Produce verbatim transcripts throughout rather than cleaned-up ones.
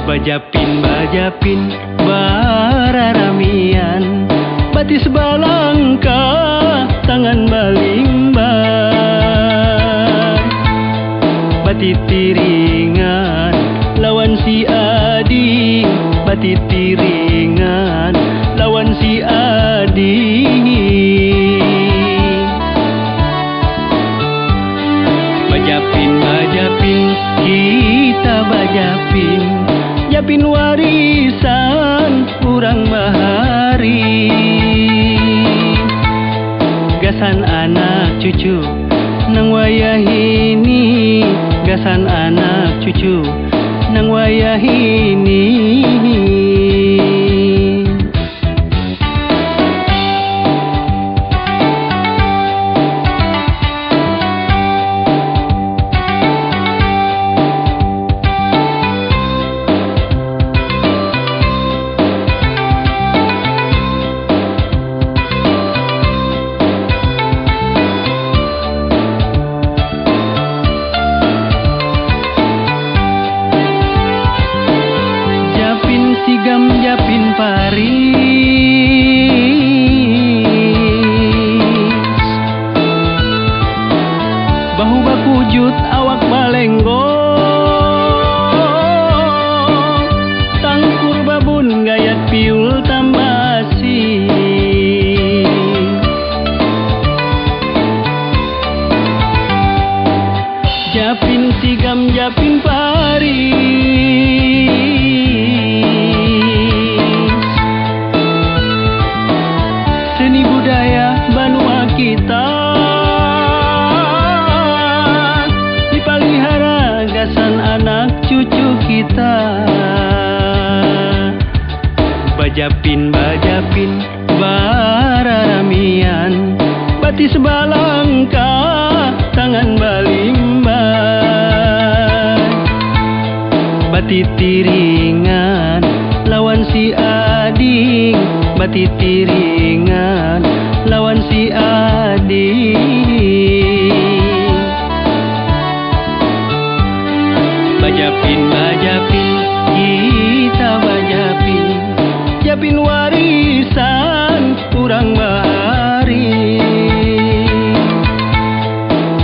Bajapin, bajapin, bararamian, batis balangkah, tangan balimban, batitiringan lawan si ading, batitiringan lawan si ading. Bajapin, bajapin, kita bajapin, japin warisan urang bahari. Gasan anak cucu nang wayahini, gasan anak cucu nang wayahini. Japin sigam, japin paris, bahu bakujut, awak balenggong, tangkur babun, gayat piul tambasi. Japin sigam, japin paris, seni budaya banua kita, dipalihara gasan anak cucu kita. Bajapin, bajapin, bararamian, batis balangkah, tangan balimban, batitiringan lawan si ading, batitiringan lawan si ading. Bajapin, bajapin, kita bajapin, japin warisan urang bahari.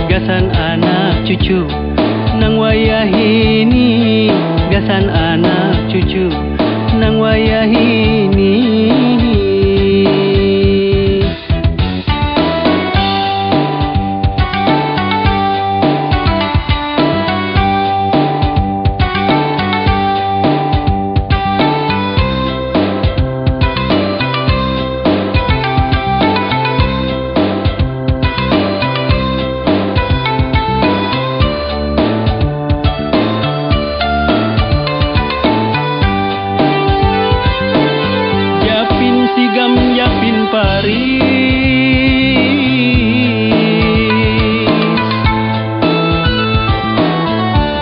Gasan anak cucu nang wayahini, gasan anak cucu nang wayahini. Japin sigam, japin paris,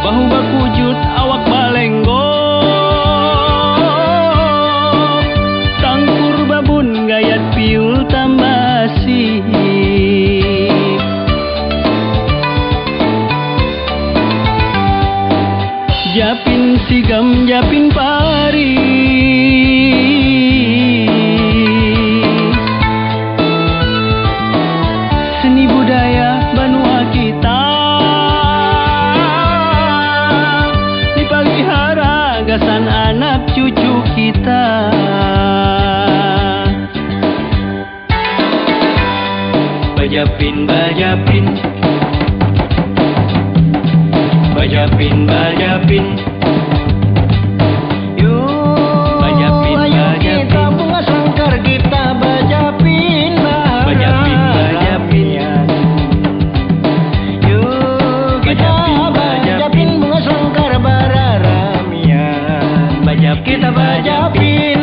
bahu bakujut, awak balenggok, tangkur babun, gayat piul tambasi. Japin sigam, japin paris, seni budaya banua kita, dipalihara gasan anak cucu kita. Bajapin, bajapin. Bajapin, bajapin. Yo, bajapin, ayo bajapin. Kita bunga sangkar, kita bajapin, bajapin, bajapin. Yo, kita bajapin, bajapin, bajapin bunga sangkar bararamian. Bajapin, kita bajapin.